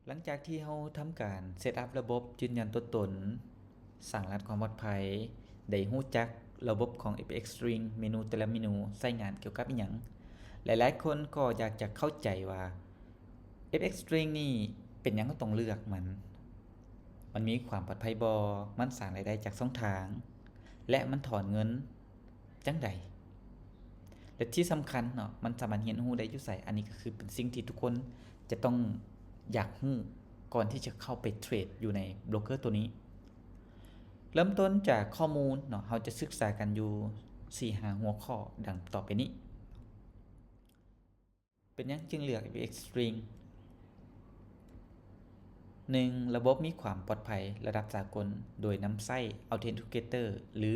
ຫຼັງຈາກທີ່ເຮົາທຳການເຊັດອັບລະບົບຢືນຢັນຕົວຕົນ, ສ້າງລະຫັດຄວາມປອດໄພ, ໄດ້ຮູ້ຈັກລະບົບຂອງ ເອັຟເອັກ String ເມນູແຕ່ລະເມນູໃຊ້ງານກ່ຽວກັບອີ່ຫຍັງ, ຫຼາຍໆຄົນກໍຢາກຈະເຂົ້າໃຈວ່າ ເອັຟເອັກ String ນີ້ເປັນຫຍັງເຮົາຕ້ອງເລືອກມັນ, ມັນມີຄວາມປອດໄພບໍ່, ມັນສ້າງລາຍໄດ້ຈາກຊ່ອງທາງ ແລະ ມັນຖອນເງິນ ຈັ່ງໃດ ແລະ ທີ່ສຳຄັນເນາະ ມັນສາມາດຮຽນຮູ້ໄດ້ຢູ່ໃສ? ອັນນີ້ກໍຄືເປັນສິ່ງທີ່ທຸກຄົນຈະຕ້ອງຢາກຮູ້ກ່ອນທີ່ຈະເຂົ້າໄປເທຣດຢູ່ໃນໂບຣກເກີໂຕນີ້. ເລີ່ມຕົ້ນຈາກຂໍ້ມູນເນາະ, ເຮົາຈະສຶກສາກັນຢູ່ສີ່ຫ້າຫົວຂໍ້ດັ່ງຕໍ່ໄປນີ້. ເປັນຫຍັງຈຶ່ງເລືອກ ເອັຟເອັກ String? ໜຶ່ງ ລະບົບມີຄວາມປອດໄພລະດັບສາກົນ ໂດຍນຳໃຊ້ Authenticator ຫຼື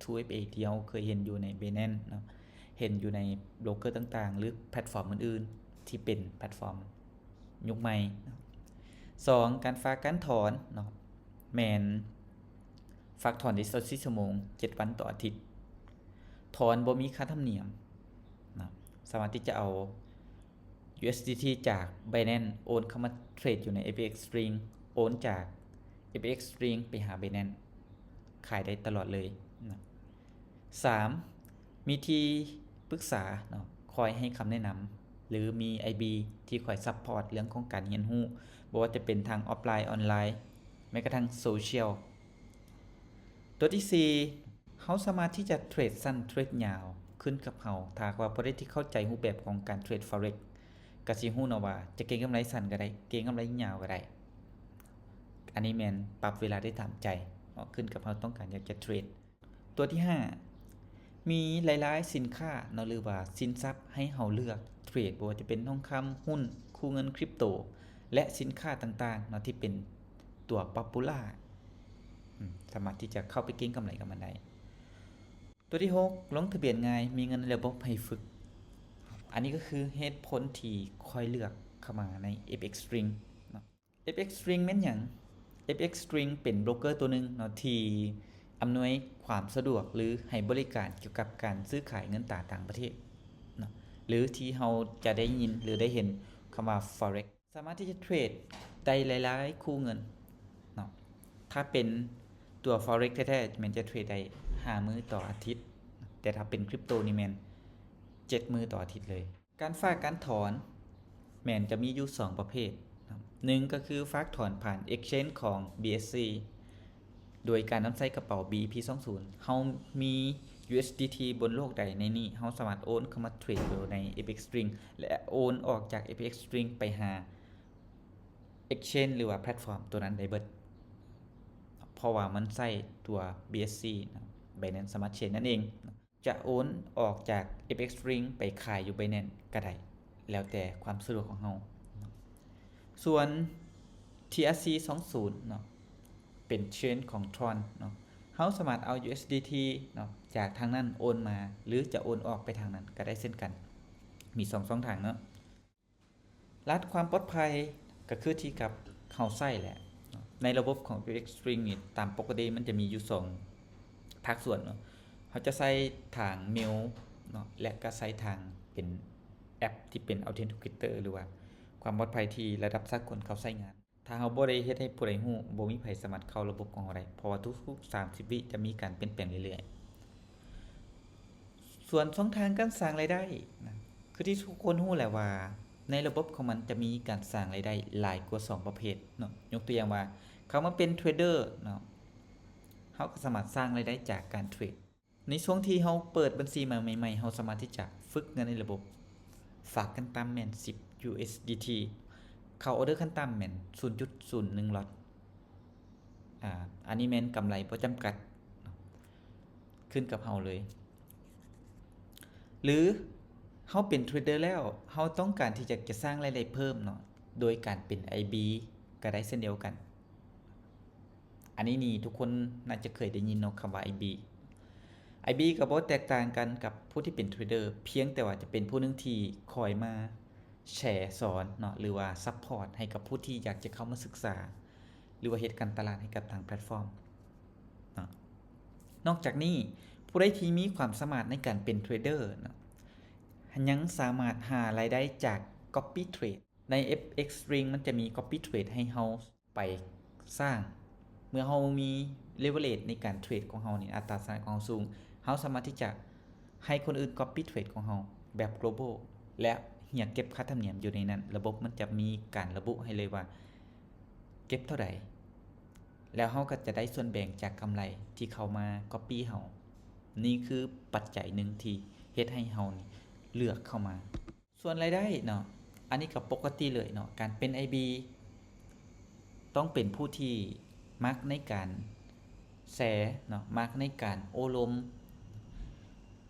Two F A ທີ່ເຮົາເຄີຍເຫັນຢູ່ໃນ Binance ເນາະ, ເຫັນຢູ່ໃນໂບຣກເກີຕ່າງໆ ຫຼື ແພລດຟອມອື່ນໆ ທີ່ເປັນແພລດຟອມຍຸກໃໝ່ເນາະ. ສອງ ການຝາກການຖອນເນາະ, ແມ່ນຝາກຖອນໄດ້ຊາວສີ່ຊົ່ວໂມງ, ເຈັດວັນຕໍ່ອາທິດ, ຖອນບໍ່ມີຄ່າທຳນຽມເນາະ, ສາມາດທີ່ຈະເອົາ USDT ຈາກ Binance ໂອນເຂົ້າມາເທຣດຢູ່ໃນ FX String, ໂອນຈາກ FX String ໄປຫາ Binance, ຂາຍໄດ້ຕະຫຼອດເລີຍເນາະ. ສາມ ມີທີ່ປຶກສາເນາະ, ຄອຍໃຫ້ຄຳແນະນຳ ຫຼື ມີ IB ທີ່ຄອຍ support ເລື່ອງຂອງການຮຽນຮູ້, ບໍ່ວ່າຈະເປັນທາງອອຟລາຍ, ອອນລາຍ, ແມ້ກະທັ່ງໂຊຊຽວ. ຕົວທີສີ່ ເຮົາສາມາດທີ່ຈະເທຣດສັ້ນເທຣດຍາວ ຂຶ້ນກັບເຮົາ. ຖ້າຫາກວ່າຜູ້ໃດທີ່ເຂົ້າໃຈຮູບແບບຂອງການເທຣດ Forex ກະຊິຮູ້ເນາະວ່າຈະເກັງກຳໄລສັ້ນກະໄດ້, ເກັງກຳໄລຍາວກະໄດ້. ອັນນີ້ແມ່ນປັບເວລາໄດ້ຕາມໃຈເນາະ, ຂຶ້ນກັບເຮົາຕ້ອງການຢາກຈະເທຣດ. ຕົວທີຫ້າ ມີຫຼາຍໆສິນຄ້າເນາະ ຫຼືວ່າສິນຊັບໃຫ້ເຮົາເລືອກເທຣດ, ບໍ່ວ່າຈະເປັນທອງຄຳ, ຫຸ້ນ, ຄູ່ເງິນຄຣິບໂຕ ແລະ ສິນຄ້າຕ່າງໆເນາະ ທີ່ເປັນຕົວ popular ອາ ສາມາດທີ່ຈະເຂົ້າໄປເກັງກຳໄລກັບມັນໄດ້. ຕົວທີຫົກ ລົງທະບຽນງ່າຍ, ມີເງິນໃນລະບົບໃຫ້ຝຶກ. ອັນນີ້ກໍຄືເຫດຜົນທີ່ຂ້ອຍເລືອກເຂົ້າມາໃນ FX String ເນາະ. FX String ແມ່ນຫຍັງ? FX String ເປັນໂບຣກເກີຕົວໜຶ່ງເນາະ ທີ່ອຳນວຍຄວາມສະດວກ ຫຼື ໃຫ້ບໍລິການກ່ຽວກັບການຊື້ຂາຍເງິນຕາຕ່າງປະເທດເນາະ ຫຼື ທີ່ເຮົາຈະໄດ້ຍິນ ຫຼື ໄດ້ເຫັນຄຳວ່າ Forex. ສາມາດທີ່ຈະເທຣດໄດ້ຫຼາຍໆຄູ່ເງິນເນາະ. ຖ້າເປັນຕົວ Forex ແທ້ໆ ແມ່ນຈະເທຣດໄດ້ຫ້າມື້ຕໍ່ອາທິດ, ແຕ່ຖ້າເປັນຄຣິບໂຕນີ້ແມ່ນເຈັດມື້ຕໍ່ອາທິດເລີຍ. ການຝາກການຖອນແມ່ນຈະມີຢູ່ສອງປະເພດເນາະ, ໜຶ່ງ ກໍຄືຝາກຖອນຜ່ານ Exchange ຂອງ BSC ໂດຍການນຳໃຊ້ກະເປົາ BEP ສອງສູນ. ເຮົາມີ USDT ບົນໂລກໃດໃນນີ້, ເຮົາສາມາດໂອນເຂົ້າມາເທຣດຢູ່ໃນ FX String ແລະ ໂອນອອກຈາກ FX String ໄປຫາ Exchange ຫຼືວ່າແພລດຟອມຕົວນັ້ນໄດ້ເບິດ, ເພາະວ່າມັນໃຊ້ຕົວ BSC ເນາະ, Binance Smart Chain ນັ້ນເອງ. ຈະໂອນອອກຈາກ FX String ໄປຂາຍຢູ່ Binance ກະໄດ້, ແລ້ວແຕ່ຄວາມສະດວກຂອງເຮົາ. ສ່ວນ TRC ສອງສູນເນາະ ເປັນ Chain ຂອງ Tron ເນາະ, ເຮົາສາມາດເອົາ USDT ເນາະ ຈາກທາງນັ້ນໂອນມາ ຫຼື ຈະໂອນອອກໄປທາງນັ້ນກະໄດ້ເຊັ່ນກັນ, ມີສອງຊ່ອງທາງເນາະ. ລະຫັດຄວາມປອດໄພກໍຄືທີ່ກັບເຮົາໃຊ້ແຫຼະເນາະ. ໃນລະບົບຂອງ FX String ນີ້ ຕາມປົກກະຕິມັນຈະມີຢູ່ສອງພາກສ່ວນເນາະ, ເຮົາຈະໃຊ້ທາງ Mail ເນາະ ແລະ ກໍໃຊ້ທາງເປັນແອັບທີ່ເປັນ Authenticator ຫຼືວ່າຄວາມປອດໄພທີ່ລະດັບສາກົນເຂົາໃຊ້ງານ. ຖ້າເຮົາບໍ່ໄດ້ເຮັດໃຫ້ຜູ້ໃດຮູ້, ບໍ່ມີໃຜສາມາດເຂົ້າລະບົບຂອງເຮົາໄດ້, ເພາະວ່າທຸກໆສາມສິບວິຈະມີການປ່ຽນແປງເລື້ອຍໆ. ສ່ວນຊ່ອງທາງການສ້າງລາຍໄດ້ນະ, ຄືທີ່ທຸກຄົນຮູ້ແຫຼະວ່າ ໃນລະບົບຂອງມັນຈະມີການສ້າງລາຍໄດ້ຫຼາຍກວ່າສອງປະເພດເນາະ. ຍົກຕົວຢ່າງວ່າ ເຂົ້າມາເປັນເທຣດເດີເນາະ, ເຮົາກໍສາມາດສ້າງລາຍໄດ້ຈາກການເທຣດ. ໃນຊ່ວງທີ່ເຮົາເປີດບັນຊີມາໃໝ່ໆ, ເຮົາສາມາດທີ່ຈະຝຶກເງິນໃນລະບົບ, ຝາກຂັ້ນຕ່ຳແມ່ນສິບ USDT, ເຂົ້າອອເດີຂັ້ນຕ່ຳແມ່ນສູນຈຸດສູນໜຶ່ງລັອດ. ອາ ອັນນີ້ແມ່ນກຳໄລບໍ່ຈຳກັດເນາະ, ຂຶ້ນກັບເຮົາເລີຍ. ຫຼື ເຮົາເປັນເທຣດເດີແລ້ວ, ເຮົາຕ້ອງການທີ່ຈະ ຈະສ້າງລາຍໄດ້ເພີ່ມເນາະ, ໂດຍການເປັນ IB ກໍໄດ້ເຊັ່ນດຽວກັນ. ອັນນີ້ນີ້ທຸກຄົນໜ້າຈະເຄີຍໄດ້ຍິນເນາະ, ຄຳວ່າ IB. IB ກໍບໍ່ແຕກຕ່າງກັນກັບຜູ້ທີ່ເປັນເທຣດເດີ, ພຽງແຕ່ວ່າຈະເປັນຜູ້ໜຶ່ງທີ່ຄອຍມາແຊສອນເນາະ ຫຼືວ່າ support ໃຫ້ກັບຜູ້ທີ່ຢາກຈະເຂົ້າມາສຶກສາ ຫຼືວ່າເຮັດການຕະຫຼາດໃຫ້ກັບທາງແພລດຟອມເນາະ. ນອກຈາກນີ້, ຜູ້ໃດທີ່ມີຄວາມສາມາດໃນການເປັນເທຣດເດີເນາະ ຍັງສາມາດຫາລາຍໄດ້ຈາກ Copy Trade. ໃນ FXStream ມັນຈະມີ Copy Trade ໃຫ້ເຮົາໄປສ້າງ. ເມື່ອເຮົາມີ leverage ໃນການເທຣດຂອງເຮົານີ້ ອັດຕາຊະນະຂອງເຮົາສູງ, ເຮົາສາມາດທີ່ຈະໃຫ້ຄົນອື່ນ Copy Trade ຂອງເຮົາແບບ global ແລະ ຮຽກເກັບຄ່າທຳນຽມຢູ່ໃນນັ້ນ. ລະບົບມັນຈະມີການລະບຸໃຫ້ເລີຍວ່າເກັບເທົ່າໃດ ແລ້ວເຮົາກໍຈະໄດ້ສ່ວນແບ່ງຈາກກຳໄລທີ່ເຂົ້າມາ Copy ເຮົາ. ນີ້ຄືປັດໄຈໜຶ່ງທີ່ເຮັດໃຫ້ເຮົານີ້ເລືອກເຂົ້າມາ. ສ່ວນລາຍໄດ້ເນາະ ອັນນີ້ກໍປົກກະຕິເລີຍເນາະ, ການເປັນ IB ຕ້ອງເປັນຜູ້ທີ່ມັກໃນການແຊເນາະ, ມັກໃນການໂອ້ລົມ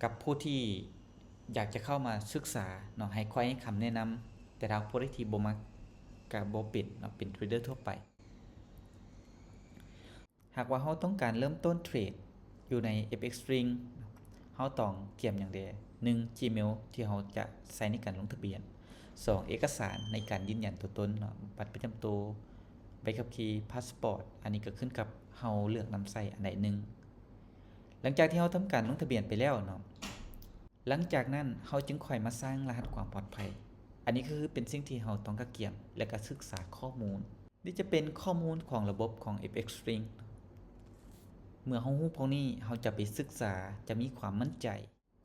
ກັບຜູ້ທີ່ຢາກຈະເຂົ້າມາສຶກສາເນາະ, ໃຫ້ຄວາຍໃຫ້ຄຳແນະນຳ. ແຕ່ຖ້າຜູ້ໃດທີ່ບໍ່ມັກ ກໍບໍ່ເປັນເນາະ, ເປັນເທຣດເດີທົ່ວໄປ. ຫາກວ່າເຮົາຕ້ອງການເລີ່ມຕົ້ນເທຣດຢູ່ໃນ FXStream ເຮົາຕ້ອງກຽມຫຍັງແດ່? ໜຶ່ງ Gmail ທີ່ເຮົາຈະໃຊ້ໃນການລົງທະບຽນ, ສອງ ເອກະສານໃນການຢືນຢັນຕົວຕົນເນາະ, ບັດປະຈຳໂຕ, ໃບຂັບຂີ່, ພາສປອດ, ອັນນີ້ກໍຂຶ້ນກັບເຮົາເລືອກນຳໃຊ້ອັນໃດໜຶ່ງ. ຫຼັງຈາກທີ່ເຮົາທຳການລົງທະບຽນໄປແລ້ວເນາະ, ຫຼັງຈາກນັ້ນເຮົາຈຶ່ງຄ່ອຍມາສ້າງລະຫັດຄວາມປອດໄພ. ອັນນີ້ກໍຄືເປັນສິ່ງທີ່ເຮົາຕ້ອງກະກຽມ ແລະ ກະສຶກສາຂໍ້ມູນ. ນີ້ຈະເປັນຂໍ້ມູນຂອງລະບົບຂອງ FXStream. ເມື່ອເຮົາຮູ້ພວກນີ້, ເຮົາຈະໄປສຶກສາ, ຈະມີຄວາມໝັ້ນໃຈ.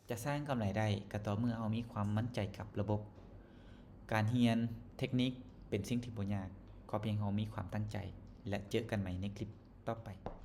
ຈະສ້າງກຳໄລໄດ້ກໍຕໍ່ເມື່ອເຮົາມີຄວາມໝັ້ນໃຈກັບລະບົບ. ການຮຽນເທັກນິກເປັນສິ່ງທີ່ບໍ່ຍາກ, ຂໍພຽງເຮົາມີຄວາມຕັ້ງໃຈ, ແລະ ເຈີກັນໃໝ່ໃນຄລິບຕໍ່ໄປ.